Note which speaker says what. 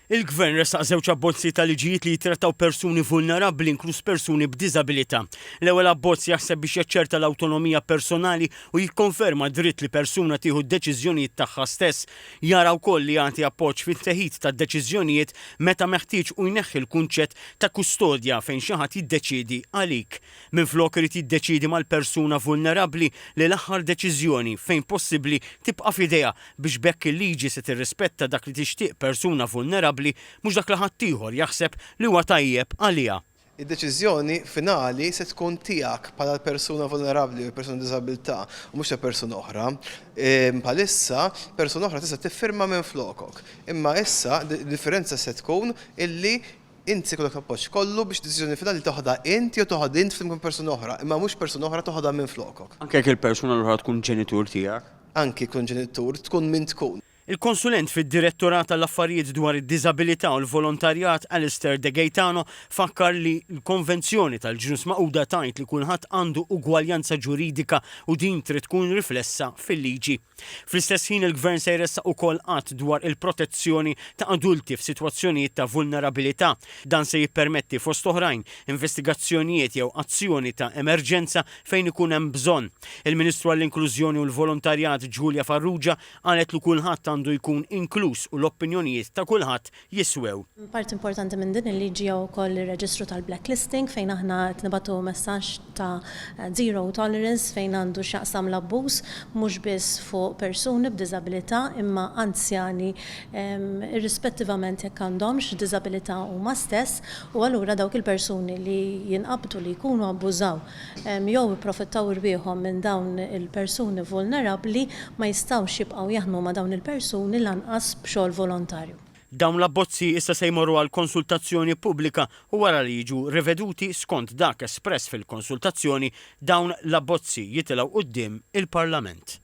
Speaker 1: Il-Gvern ressaq żewġ abbozzi ta' liġijiet li jittrattaw persuni vulnerabbli inkluż persuni b'diżabilità. L-ewwel abbozz jaħseb biex jaċċerta l-awtonomija personali u jikkonferma d-dritt li persuna tieħu d-deċiżjonijiet tagħha stess. Jara wkoll li jagħti appoġġ fit-teħid tad-deċiżjonijiet meta meħtieġ u jneħħi l-kunċett ta' kustodja fejn xi ħadd jiddeċiedi għalik. Minflok irid jiddeċiedi mal-persuna vulnerabbli li l-aħħar deċiżjoni, fejn possibbli, tibqa' f'idejha biex b'hekk il-liġi se tirrispetta dak li tixtieq persuna vulnerabbli mhux dak li ħaddieħor jaħseb li huwa tajjeb għaliha.
Speaker 2: Id-deċiżjoni finali se tkun tiegħek bħala l-persuna vulnerabbli jew persuna b'diżabilità u mhux ta' persuna oħra. Bħalissa, persuna oħra tista' tiffirma minflokok. Imma issa d-differenza se tkun illi int se jkollok l-appoġġ kollu biex id-deċiżjoni finali toħodha int jew toħodha int flimkien ma' persuna oħra, imma mhux persuna oħra toħodha minflokok.
Speaker 1: Anke jekk il-persuna l-oħra tkun ġenitur tiegħek?
Speaker 2: Anki jkun ġenitur, tkun min tkun.
Speaker 1: Il-konsulent fid-Direttorat għall-Affarijiet dwar id-Diżabilità u l-Volontarjat, Alistair De Gaetano, fakkar li l-Konvenzjoni tal-Ġnus Magħquda tgħid li kulħadd għandu ugwaljanza ġuridika u din trid tkun riflessa fil-liġi. Fl-istess ħin il-Gvern se jressaq ukoll Att dwar il-protezzjoni ta' adulti f'sitwazzjonijiet ta' vulnerabilità. Dan se jippermetti fost oħrajn investigazzjonijiet jew azzjoni ta' emerġenza fejn ikun hemm bżonn. Il-Ministru għall-Inklużjoni u l-Volontarjat Julia Farrugia qalet li kulħadd għandu jkun inkluż u l-opinjonijiet ta' kulħadd jiswew.
Speaker 3: Parti importanti minn din il-liġi hija wkoll ir-reġistru tal-blacklisting fejn aħna qed nibagħtu messaġġ ta' zero tolerance fejn għandu x'jaqsam l-abbuż mhux biss fuq persuni b'diżabilità imma anzjani irrispettivament jekk għandhomx diżabilità huma stess u allura dawk il-persuni li jinqabdu li jkunu abbużaw jew ipprofittaw rwieħhom minn dawn il-persuni vulnerabbli ma jistgħux jibqgħu jaħdmu ma' dawn il-persuni lanqas b'xogħol volontarju.
Speaker 1: Dawn l-abbozzi issa se jmorru għal konsultazzjoni pubblika u wara li jiġu riveduti skont dak espress fil-konsultazzjoni, dawn l-abbozzi jitilgħu quddiem il-Parlament.